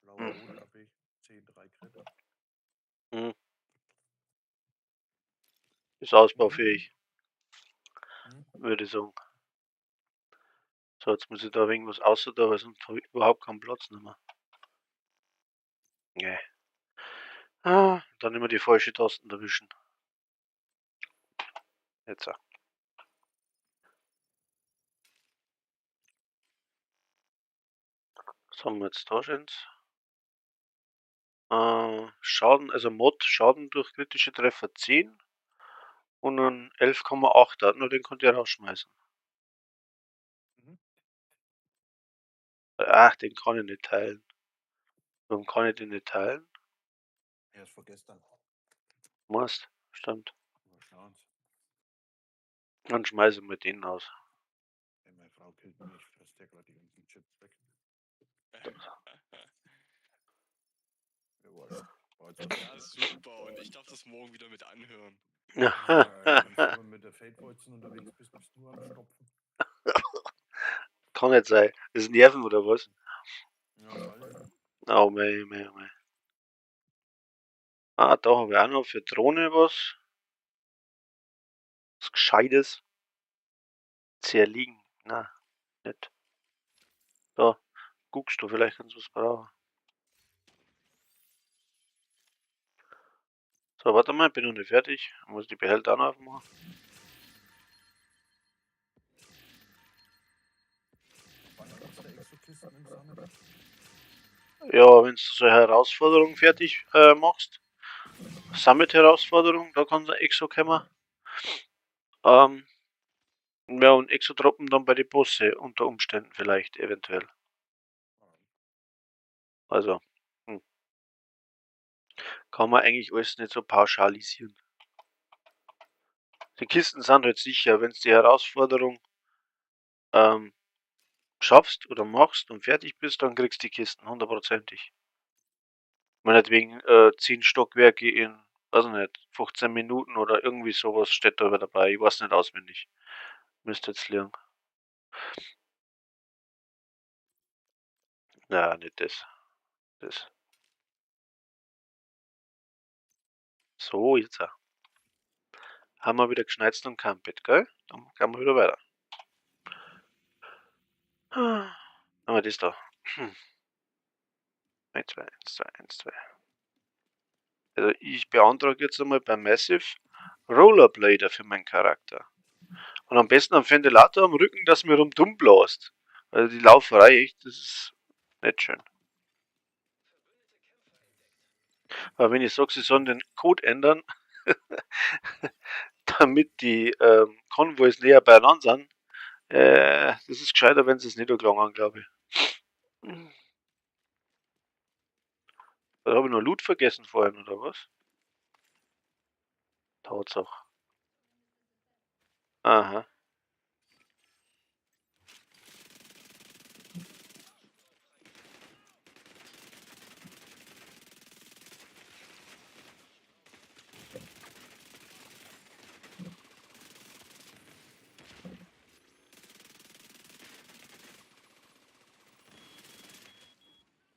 Ne? Blau, rot habe ich 10, 3 Crit. Ist ausbaufähig. Würde ich sagen. So, jetzt muss ich da irgendwas außer da, weil sonst hab ich überhaupt keinen Platz mehr. Nee. Ah, dann immer die falsche Tasten erwischen. Jetzt auch. Was haben wir jetzt da schon? Schaden, also Mod, Schaden durch kritische Treffer 10 und ein 11,8. Nur den könnt ihr rausschmeißen. Ach, den kann ich nicht teilen. Warum kann ich den nicht teilen? Er ist vor gestern. Meinst, stimmt. Mal schauen. Dann schmeißen wir den raus. Ey, meine Frau killt mich, ich fress der gerade die ganzen Chips weg. Ja, super, und ich darf das morgen wieder mit anhören. Ja, wenn du mit der Feldbolzen unterwegs bist, bist du nur am Stopfen. Kann nicht sein. Das ist Nerven oder was? Ja, voll. Oh mei, mei, mei. Ah, da habe ich auch noch für Drohne was. Was Gescheites. Zerlegen. Na, nicht. Da, guckst du, vielleicht kannst du was brauchen. So, warte mal, ich bin noch nicht fertig. Ich muss die Behälter auch noch aufmachen. Wann gibt's da Exo-Kisten im Summit? Ja, wenn du so eine Herausforderung fertig machst, Summit-Herausforderung, da kann der Exo kommen. Ja, und Exo droppen dann bei den Bosse unter Umständen vielleicht, eventuell. Also. Kann man eigentlich alles nicht so pauschalisieren. Die Kisten sind halt sicher, wenn du die Herausforderung schaffst oder machst und fertig bist, dann kriegst du die Kisten hundertprozentig. Meinetwegen 10 Stockwerke in, weiß ich nicht, 15 Minuten oder irgendwie sowas steht da dabei. Ich weiß nicht auswendig. Müsst jetzt lernen. Na, nicht das. Das. So, jetzt auch. Haben wir wieder geschneizt und campet, gell? Dann gehen wir wieder weiter. Haben wir das da. 1, 2, 1, 2, 1, 2. Also ich beantrage jetzt einmal bei Massive Rollerblader für meinen Charakter. Und am besten am Ventilator am Rücken, dass mir rumdumm blast. Also die Lauferei, echt, das ist nicht schön. Aber wenn ich sag, sie sollen den Code ändern, damit die Konvois näher beieinander sind, das ist gescheiter, wenn sie es nicht so gelangen, glaub ich. Da hab ich noch Loot vergessen vorhin, oder was? Tatsache. Aha.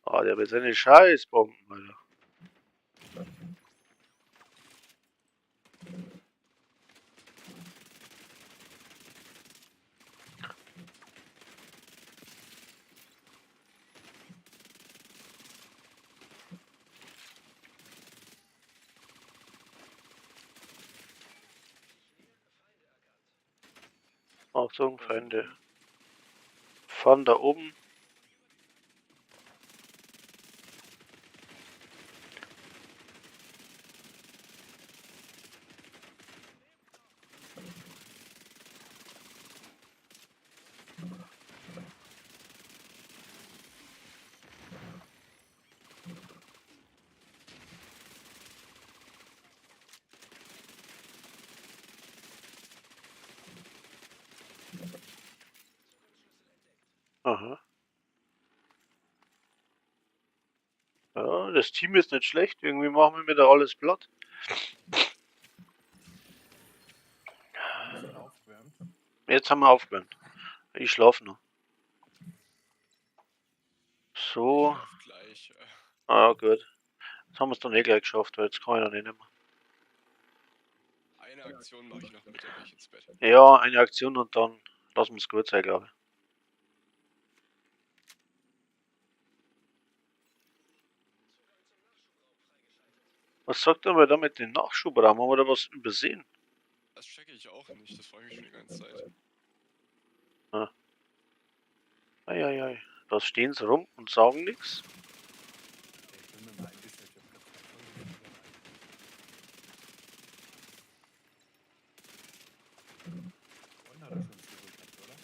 Ah, der hat seine Scheißbomben, Alter. Achtung, Feinde. Fahren da oben. Aha. Ja, das Team ist nicht schlecht. Irgendwie machen wir mir da alles platt. Jetzt haben wir aufgewärmt. Ich schlafe noch. So. Ich schlaf gleich. Ah, gut. Jetzt haben wir's dann eh gleich geschafft, weil jetzt kann ich noch nicht mehr. Eine Aktion mache ich noch mit, dann gehe ich ins Bett. Ja, eine Aktion und dann lassen wir's gut sein, glaube ich. Was sagt er denn da mit dem Nachschubraum? Haben wir da was übersehen? Das checke ich auch nicht, das frage ich mich schon die ganze Zeit. Ah. Ei, ei, ei. Da stehen sie rum und sagen nix. Ich bin mit dem eingestellt, ich hab grad zwei Folgen wieder rein. Vorhin hat er schon Zero gehabt, oder?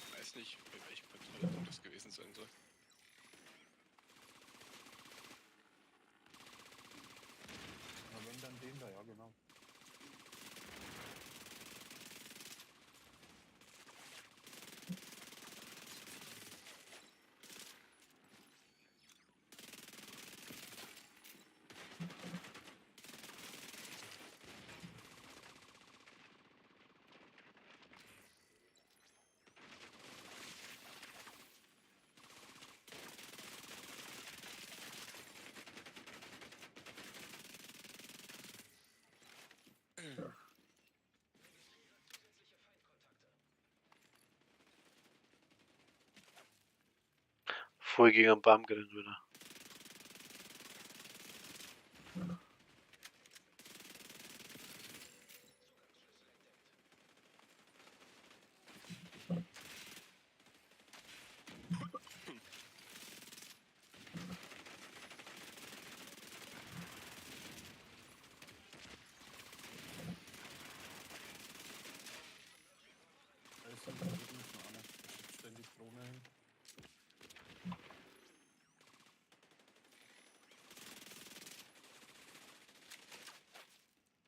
Ich weiß nicht, bei welchem Kontrollpunkt das gewesen sein soll. Na, wenn dann den da, ja genau. Voll gegen den Baum gerannt wieder. Da ist da drüben ist noch einer. Da schickt ständig Drohne hin.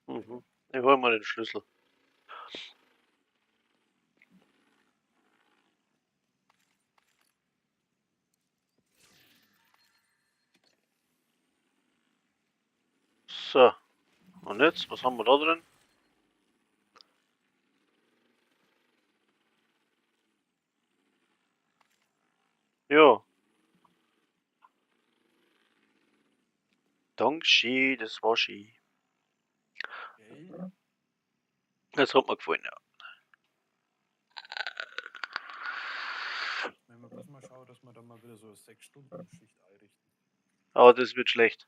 Mhm. Ich hol mal den Schlüssel. So. Und jetzt, was haben wir da drin? Ja. Dankeschön, das war schön. Gell? Das hat mir gefallen, ja. Wenn wir bloß mal schauen, dass wir da mal wieder so eine 6-Stunden-Schicht einrichten. Aber das wird schlecht.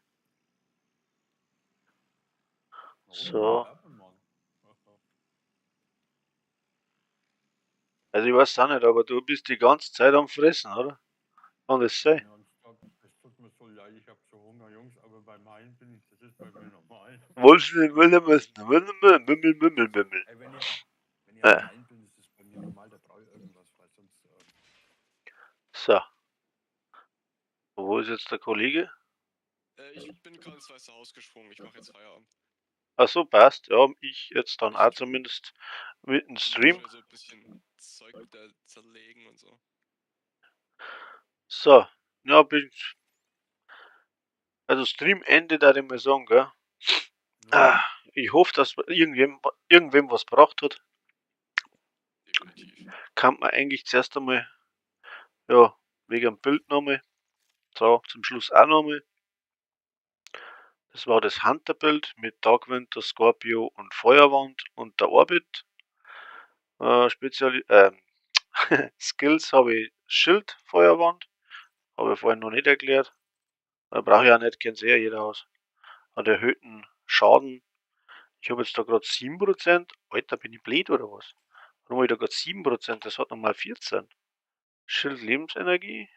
Warum? So. Ja, morgen. Also ich weiß auch nicht, aber du bist die ganze Zeit am Fressen, oder? Kann das sein? Ja, ich glaub, es tut mir so leid, ich hab so Hunger, Jungs, aber beim Meinen bin ich, das ist bei mir normal. Wolltest du nicht wollen müssen? Mümmel, Mümmel, Mümmel. Ey, wenn ich am Meinen bin, ist das bei mir normal, da brauche ich irgendwas, weil sonst. So. Wo ist jetzt der Kollege? Ich bin gerade ins Weiße Haus gesprungen, ich mache jetzt Feierabend. Ach so, passt. Ja, ich jetzt dann auch zumindest mit dem Ich muss Stream. wieder so ein bisschen Zeug da zerlegen und so. So, ja, bin ich. Also Stream-Ende, da ich mal sagen, gell? Ja. Ah, ich hoffe, dass irgendwem was gebracht hat. Definitiv. Kann man eigentlich zuerst einmal, ja, wegen dem Bild nochmal. So, zum Schluss auch nochmal. Das war das Hunter-Bild mit Dark Winter, Scorpio und Feuerwand und der Orbit. Skills habe ich Schild, Feuerwand. Habe ich vorhin noch nicht erklärt. Da brauche ich auch nicht, kennt sich ja jeder aus. Hat erhöhten Schaden. Ich habe jetzt da grad 7%. Alter, bin ich blöd oder was? Warum habe ich da grad 7%? Das hat nochmal 14. Schild Lebensenergie.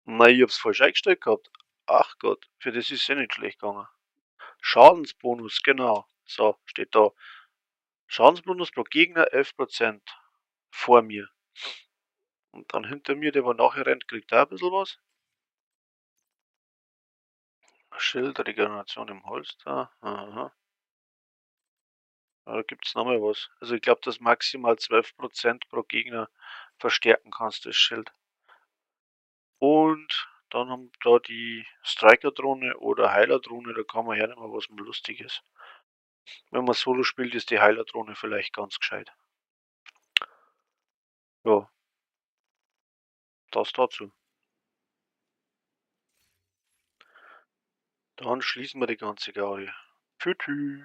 Nein, ich hab's falsch eingestellt gehabt. Ach Gott, für das ist es eh nicht schlecht gegangen. Schadensbonus, genau. So, steht da. Schadensbonus pro Gegner 11% vor mir. Und dann hinter mir, der wo nachher rennt, kriegt da ein bisschen was. Schild, Regeneration im Holster. Aha. Da gibt's nochmal was. Also ich glaub, dass maximal 12% pro Gegner verstärken kannst, das Schild. Und dann haben wir da die Striker-Drohne oder Heiler-Drohne, da kann man hernehmen, was man lustig ist. Wenn man Solo spielt, ist die Heiler-Drohne vielleicht ganz gescheit. Ja. Das dazu. Dann schließen wir die ganze Gaudi. Tschüss.